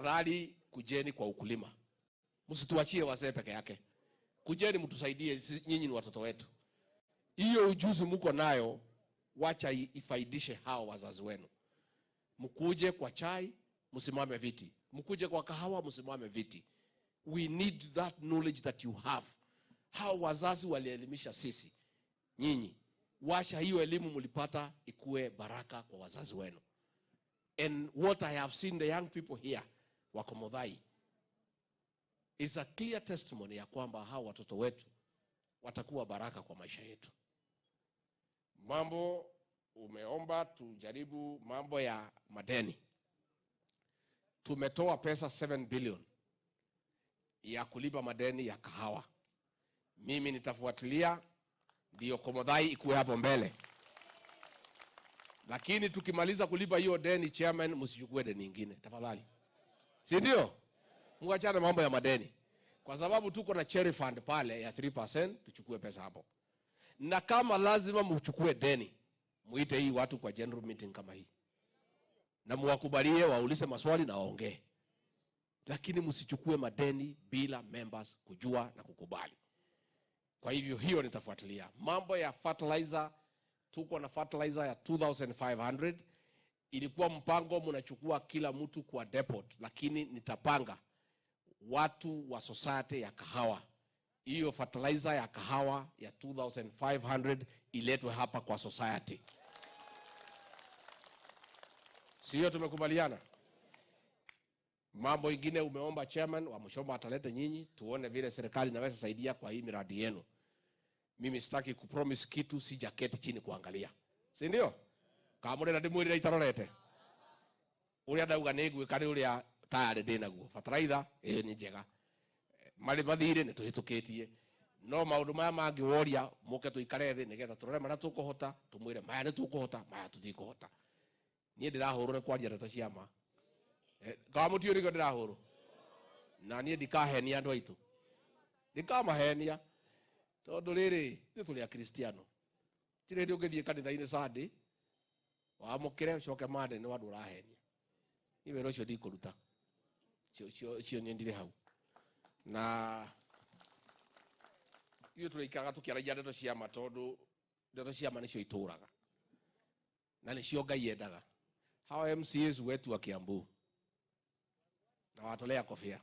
Tafadhali kujeni kwa ukulima, msituachie wazee peke yake. Kujeni mtusaidie, nyinyi ni watoto wetu. Hiyo ujuzi mko nayo, wacha ifaidishe hao wazazi wenu. Mkuje kwa chai, msimame viti. Mkuje kwa kahawa, msimame viti. We need that knowledge that you have. Hao wazazi walielimisha sisi, nyinyi. Wacha hiyo elimu mlipata ikue baraka kwa wazazi wenu. And what I have seen the young people here wa Komothai is a clear testimony ya kwamba hao watoto wetu watakuwa baraka kwa maisha yetu. Mambo umeomba tujaribu mambo ya madeni. Tumetoa pesa 7 billion ya kulipa madeni ya kahawa. Mimi nitafuatilia ndio Komothai ikuwe hapo mbele. Lakini tukimaliza kulipa hiyo deni, chairman, msichukue deni nyingine tafadhali. Si ndio? Muachane mambo ya madeni. Kwa sababu tuko na cherry fund pale ya 3%, tuchukue pesa hapo. Na kama lazima mchukue deni, muite hii watu kwa general meeting kama hii. Na muwakubalie waulize maswali na waongee. Lakini msichukue madeni bila members kujua na kukubali. Kwa hivyo hiyo nitafuatilia. Mambo ya fertilizer, tuko na fertilizer ya 2500. Ilikuwa mpango mnachukua kila mtu kwa depot, lakini nitapanga watu wa society ya kahawa. Hiyo fertilizer ya kahawa ya 2500 iletwe hapa kwa society. Sio tumekubaliana? Mambo ingine umeomba chairman wa Muchoma atalete nyinyi, tuone vile serikali inaweza saidia kwa hii miradi yenu. Mimi sitaki kupromise kitu, sijaketi chini kuangalia. Si ndio? Kamure na ndimwirire itarorete. Uria ndauga nĩ ngwĩka nĩ ũrĩa tayarĩ ndĩ naguo. Bataraitha, ĩĩ nĩ njega. Marĩ mathirĩ nĩ tũhĩtũkĩtie. No maũndũ maya mangĩ woria mũke tũikare thĩ nĩgetha tũrore marĩa tũkũhota, tũmwĩre maya nĩ tũkũhota, maya tũtikũhota. Niĩ ndĩrahũrwo nĩ kwaria ndeto cia ma. Kawa mũtiũ nĩkĩo ndĩrahũrwo. Na niĩ ndikahenia andũ aitũ. Ndikamahenia. Tondũ rĩrĩ, ithuĩ tũrĩ Akristiano. Ti rĩndĩ ũngĩthiĩ kanitha-inĩ Sunday, wamũkĩre ũcoke Monday nĩ andũ ũrahenia. Niĩ wĩra ũcio ndikũruta. Ũcio niĩ ndirĩ hau. Na ithuĩ tũrĩikaraga tũkĩaragia ndeto cia ma tondũ ndeto cia ma nĩcio itũraga. Na nĩcio Ngai endaga. Hawa MCAs wetu wa Kiambu na watolea kofia.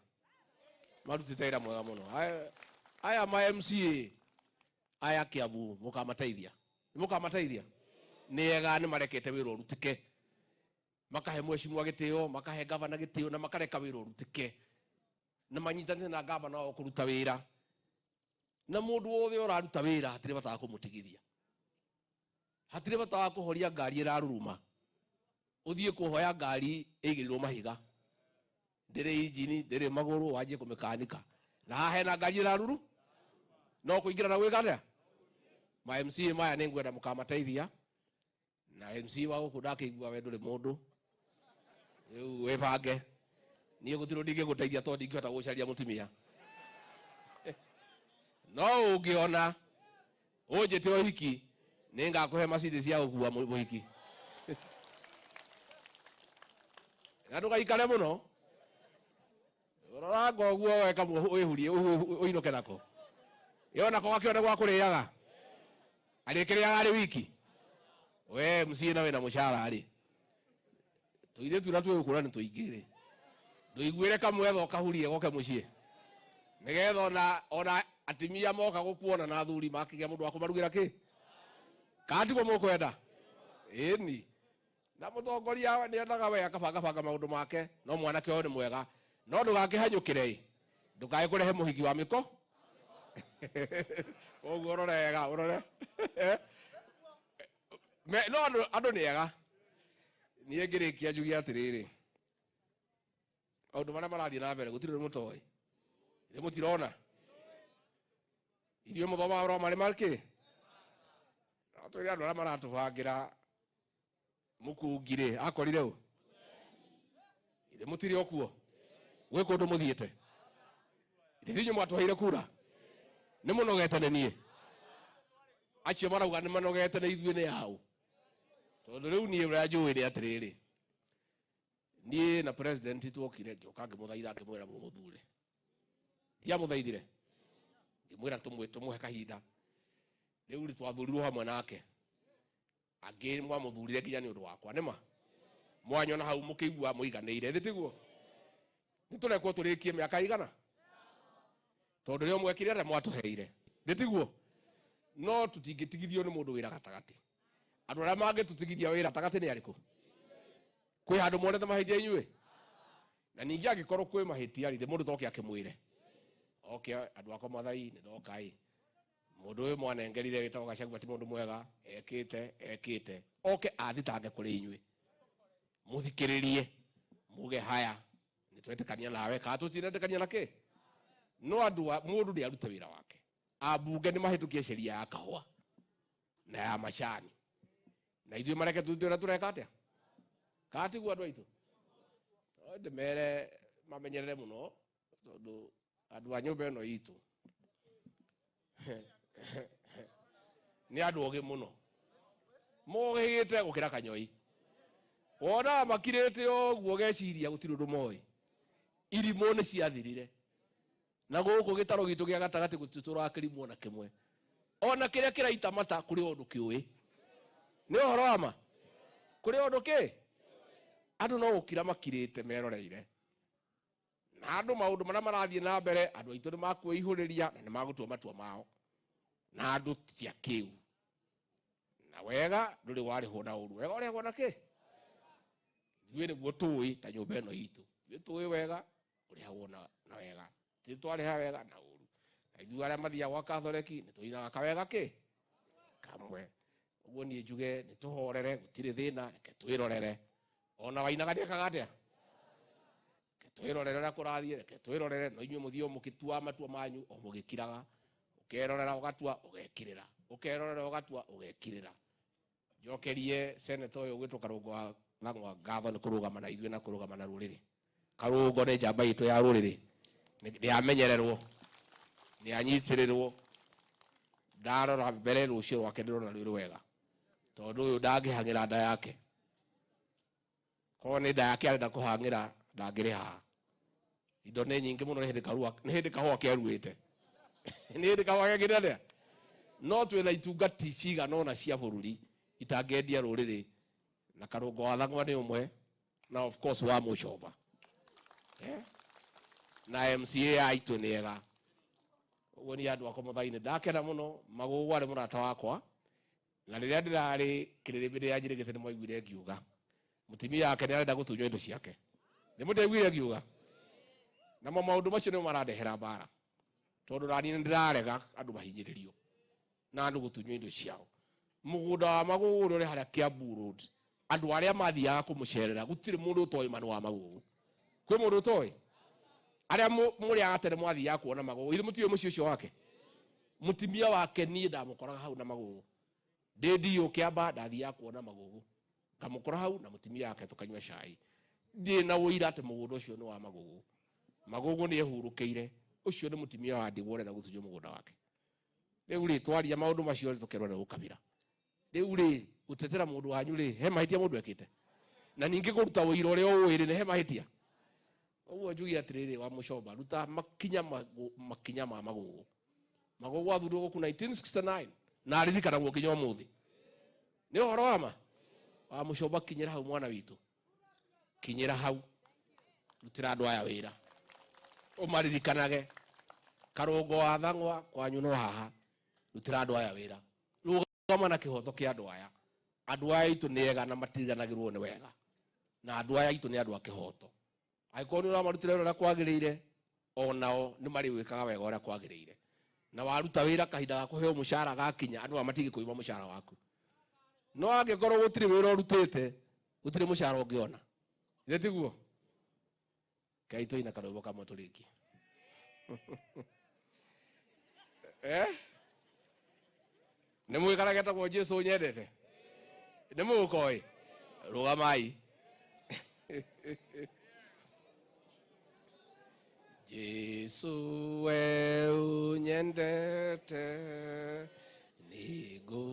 Marutĩte wĩra mwega mũno. Aya ma MCA aya Kiambu mũkamateithia. Mũkamateithia. Nĩ ega nĩ marekete wĩra ũrutĩke. Makahe mheshimiwa gĩtĩo, makahe gavana gĩtĩo na makareka wĩra ũrutĩke. Na manyitanĩte na gavana wao kũruta wĩra. Na mũndũ wothe ũraruta wĩra hatirĩ bata wa kũmũtigithia. Hatirĩ bata wa kũhoria ngari ĩraruruma. Ũthiĩ kũhoya ngari ĩigĩrĩirwo mahiga. Ndĩrĩ injini, ndĩrĩ magũrũ, wanjie kũmĩkanika. Na haha hena ngari ĩraruru? No kũingĩra na gwĩka atĩa? Ma MCA maya nĩ ngwenda mũkamateithia. Na MCA wa gũkũ ndakĩigua we ndũrĩ mũndũ. Rĩu wĩbange. Niĩ gũtirĩ ũndũ ingĩgũteithia tondũ ndingĩhota gũcaria mũtumia. No ũngĩona ũnjĩte ũhiki, nĩ ngakũhe macini cia gũkua mũhiki. Na ndũgaikare mũno. Rora ũguo weka wĩhurie, ũinũke nako. Ĩyo nako gakĩone gwa kũrĩaga. Arĩkĩrĩaga arĩ wiki. We MCA na wĩna mũcara rĩ. Tũirĩtu na twĩgũkũra nĩ tũingĩ rĩ. Ndũiguĩre kamwe goka hurie goke mũciĩ. Nĩgetha ona atumia moka gũkuona na athuri makĩgĩa mũndũ wa kũmarugĩra kĩ? Kana tiguo mũkwenda? Ĩni. Na mũtongoria nĩ endaga we akabangabanga maũndũ make, no mwanake ũyũ nĩ mwega. No ndũgakĩhanyũkĩre ĩ. Ndũkae kũrehe mũhiki wa mĩko. Koguo ũrore wega, ũrore. No andũ nĩ ega. Niĩ ngĩrĩkia njuge atĩrĩrĩ. Maũndũ marĩa marathiĩ na mbere gũtirĩ ũndũ mũtoĩ. Nĩ mũtirona? Ithuĩ mũthomaga marũa marĩ marĩkĩ? No twĩre andũ arĩa maratũbangĩra mũkungi rĩ, akorire ũ? Ithe mũtirĩ o kuo? Gwĩ kũndũ mũthiĩte? Ithe inyuĩ mwatũheire kura? Nĩ mũnogete nĩ niĩ? Acio marauga nĩ manogete nĩ ithuĩ nĩ aũ? Tondũ rĩu niĩ ũrĩa njũĩ nĩ atĩrĩrĩ. Niĩ na president tuokire ngĩũka ngĩmũthaitha ngĩmwĩra mũmũthure. Ndiamũthaithire. Ngĩmwĩra tũmũhe kahinda. Rĩu rĩ twathurirwo hamwe nake. Angĩ mwamũthurire nginya nĩ ũndũ wakwa nĩma. Mwanyona hau mũkĩigua mũiganĩire thĩ tiguo. Nĩtũrekwo tũrĩkie mĩaka igana. Tondũ rĩo mwekire atĩa mwatũheire. Thĩ tiguo. No tũtingĩtigithio nĩ mũndũ wĩra gatagatĩ. Andũ arĩa mangĩtũtigithia wĩra gatagatĩ nĩ arĩkũ? Kwĩ handũ monete mahĩtia inyuĩ? Na ningĩ angĩkorwo kwĩ mahĩtia rĩ, mũndũ toke akĩmwĩre. Oke andũ akwa Mathai nĩ ndoka ĩ. Mũndũ ũyũ mwanengerire wĩtagwo Gachagua ti mũndũ mwega, ekĩte, ekĩte. Oke athitange kũrĩ inyuĩ. Mũthikĩrĩrie, muge haya, nĩtwetĩkania nawe, kana tũtinetĩkania na kĩ? No andũ mũndũ nĩ arute wĩra wake. Ambunge nĩ mahĩtũkie sheria ya kahũa na ya macani. Na ithuĩ mareke tũrute ũrĩa tũreka atĩa? Kana tiguo andũ aitũ? No ndĩmere mamenyerere mũno tondũ andũ a nyũmba ĩno itũ nĩ andũ ogĩ mũno. Mogĩte gũkĩra kanyoi. Wona makirĩte ũguo geciria gũtirĩ ũndũ moĩ. Irimũ nĩ ciathirire. Na gũkũ gĩtarũ gitũ gĩa gatagatĩ gũtitũraga kĩrimũ ona kĩmwe. Ona kĩrĩa kĩraita mata kũrĩ ũndũ kĩũĩ. Nĩ ũhoro wa ma? Kũrĩ ũndũ kĩ? Andũ no gũkira makirĩte meroreire. Na andũ maũndũ marĩa marathiĩ na mbere, andũ aitũ nĩ makwĩihũrĩria na nĩ magũtua matua mao. Na andũ ti akĩu. Na wega ndũrĩ warĩhwo na ũru. Wega ũrĩhagwo na kĩ? Ithuĩ nĩguo tũĩ ta nyũmba ĩno itũ. Ithuĩ tũĩ wega ũrĩhagwo na wega. Ithuĩ twarĩha wega na ũru. Na ithuĩ arĩa mathiaga gwa Katholeki nĩ tũinaga kawega kĩ? Kamwe. Ũguo niĩ njuge nĩ tũhorere, gũtirĩ thĩna, reke twĩrorere. Ona wainaga nĩekaga atĩa? Reke twĩrorere ũrĩa kũrathiĩ, reke twĩrorere, no inyuĩ mũthiĩ o mũgĩtuaga matua manyu o mũgĩkiraga. Ũkerorera ũgatua, ũgekirĩra. Ũkerorera ũgatua, ũgekirĩra. Njokerie senator ũyũ ũgwĩtwo Karũngo wa Thang'wa ngatho nĩ kũrũgama na ithuĩ na kũrũgama na rũrĩrĩ. Karũngo nĩ njamba itũ ya rũrĩrĩ. Nĩ amenyererwo, nĩ anyitĩrĩrwo. Ndarora mbere rũciũ rwake ndĩrona rwĩ rwega. Tondũ ũyũ ndangĩhang'ĩra nda yake. Korwo nĩ nda yake arenda kũhang'ĩra ndangĩrĩ haha. Indo nĩ nyingĩ mũno, nĩ hĩndĩ kahũa keruĩte. Nĩ hĩndĩ kahũa gekĩte atĩa? No twĩna itungati cigana ũna cia bũrũri itangĩendia rũrĩrĩ, na Karũngo wa Thang'wa nĩ ũmwe, na of course wa Mũcoba. Na MCA aitũ nĩ ega. Ũguo niĩ andũ akwa Mũthai-inĩ ndakena mũno, Magũgũ arĩ mũrata wakwa, na rĩrĩa ndĩrarĩ kĩrĩrĩmbĩ rĩrĩa njirĩgĩte nĩ mwaiguire ngiuga mũtumia wake nĩ arenda gũtunywo indo ciake. Nĩ mũtaiguire ngiuga? Namo maũndũ macio nĩmo marandehera mbara, tondũ nani nĩ ndĩrarega andũ mahinyĩrĩrio na andũ gũtunywo indo ciao. Mũgũnda wa Magũgũ ũrĩa ũrĩ harĩa Kiambu Road, andũ arĩa mathiaga kũmũcerera gũtirĩ mũndũ ũtoĩ ma nĩ wa Magũgũ. Kwĩ mũndũ ũtoĩ? Arĩa mũrĩaga tene mwathiaga kuona Magũgũ, ithuĩ mũtiũĩ mũciĩ ũcio wake? Mũtumia wake niĩ ndamũkoraga hau na Magũgũ. Ndĩ ndiũ Kĩamba ndathiaga kuona Magũgũ. Ngamũkora hau na mũtumia wake tũkanyua cai. Ndĩ na ũira atĩ mũgũnda ũcio nĩ wa Magũgũ. Magũgũ nĩ ehurũkĩire. Ũcio nĩ mũtumia wa ndigwa ũrenda gũtunywo mũgũnda wake. Rĩu rĩ, twaria maũndũ macio rĩ, tũkerwo nĩ gũkabira. Rĩu rĩ, gũtetera mũndũ wanyu rĩ, he mahĩtia mũndũ ekĩte? Na ningĩ kũruta ũira ũrĩa ũĩ rĩ, nĩ he mahĩtia? Ũguo njuge atĩrĩrĩ, wa Mũcoba, ruta makinya ma Magũgũ. Magũgũ athurirwo gũkũ 1969 na aririkanagwo nginya ũmũthĩ. Nĩ ũhoro wa ma? Wa Mũcoba, kinyĩra hau mwana witũ. Kinyĩra hau. Rutĩra andũ aya wĩra. Ũmaririkanage. Karũngo wa Thang'wa kwanyu no haha. Rutĩra andũ aya wĩra. Rũgama na kĩhoto kĩa andũ aya. Andũ aya aitũ nĩ ega na matiriganagĩrwo nĩ wega. Na andũ aya aitũ nĩ andũ a kĩhoto. Angĩkorwo nĩ ũramarutĩra wĩra ũrĩa kwagĩrĩire, onao nĩ marĩwĩkaga wega ũrĩa kwagĩrĩire. Na waruta wĩra kahinda ga kũheo mũcara gakinya, andũ aya matingĩkũima mũcara waku. No angĩkorwo gũtirĩ wĩra ũrutĩte, gũtirĩ mũcara ũngĩona. Githĩ tiguo? Ngai tũine karwĩmbo kamwe tũrĩkie. Nĩ mũĩ karĩa getagwo Jesũ nyendete? Nĩ mũgũkoĩ? Rũgamai. Jesũ we ũnyendete, nĩngũ